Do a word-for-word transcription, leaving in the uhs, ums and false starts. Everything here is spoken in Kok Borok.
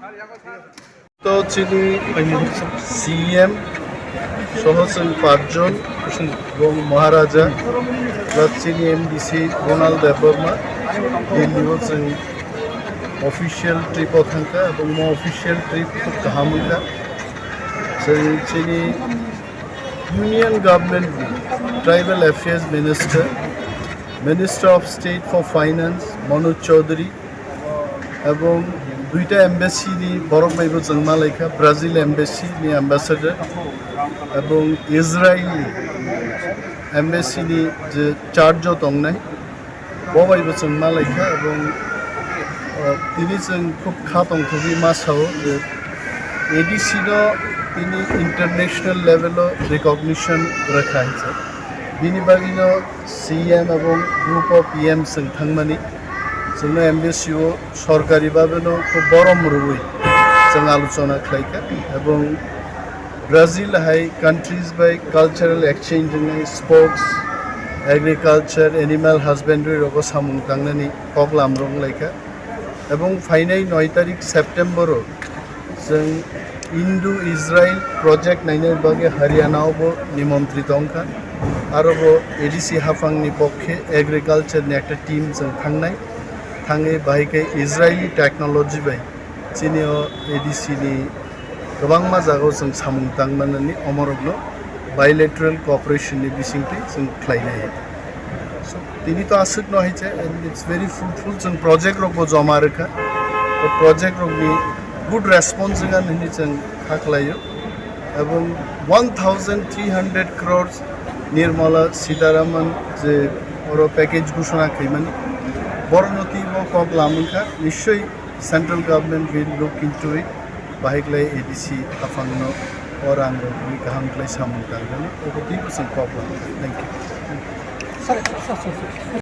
To chini C M soho chwng pachjon, bo Maharaja, plus chini M D C Ronald Debbarma, Delhi o chwng official trip o thangkha, ebong mo official trip khub kaham wngkha. Chwng chini Union Government ni Tribal Affairs Minister, Minister of State for Finance Manoj Chaudhary, ebong duita embassy ni borok bai bo chwng malaikha, Brazil embassy ni ambassador ebong Israel ni embassy ni je charge o tongnai, bo bai bo chwng malaikha ebong, uh, tini chwng khub kha tongthogwi ma sao je A D C no tini international level o recognition rwkha hinsa. Bini bagwino C M ebong group of P M chwng thangmani, chwngno embassy o sorkari babeno khub borom rwui chwng alochona khlaikha, ebong Brazil hai countries bai cultural exchange wngnai, sports, agriculture, animal husbandry rogo samung tangnani koklam rok wnglaikha, ebong phainai noi tarik September o chwng Indo-Israel project naina bagwi Haryana o bo nimontri tongkha. Aro bo A D C haphang ni pokhe agriculture ni ekta team chwng thangnai. Thangwi bahai khe Israeli technology bai chini o A D C ni kwbangma jaga o chwng samung tang manani omorok no bilateral cooperation ni bisingtwi chwng khlainai. So, tini to aswk no hai se, and it's very fruitful, chwng project rok bo joma rwkha. O project rok ni good response wngkha hinwi chwng kha khlaio. Ebong one thousand three hundred crores Nirmala Sitharaman je oro package ghoshona khaimani, borok no twi bo kok lamwngkha, nishoi central government will look into it, bahai khlai A D C haphang no o rang rok wi kaham khlai samung tangnani, obo twi bo chwng kok lamwngkha. Thank you.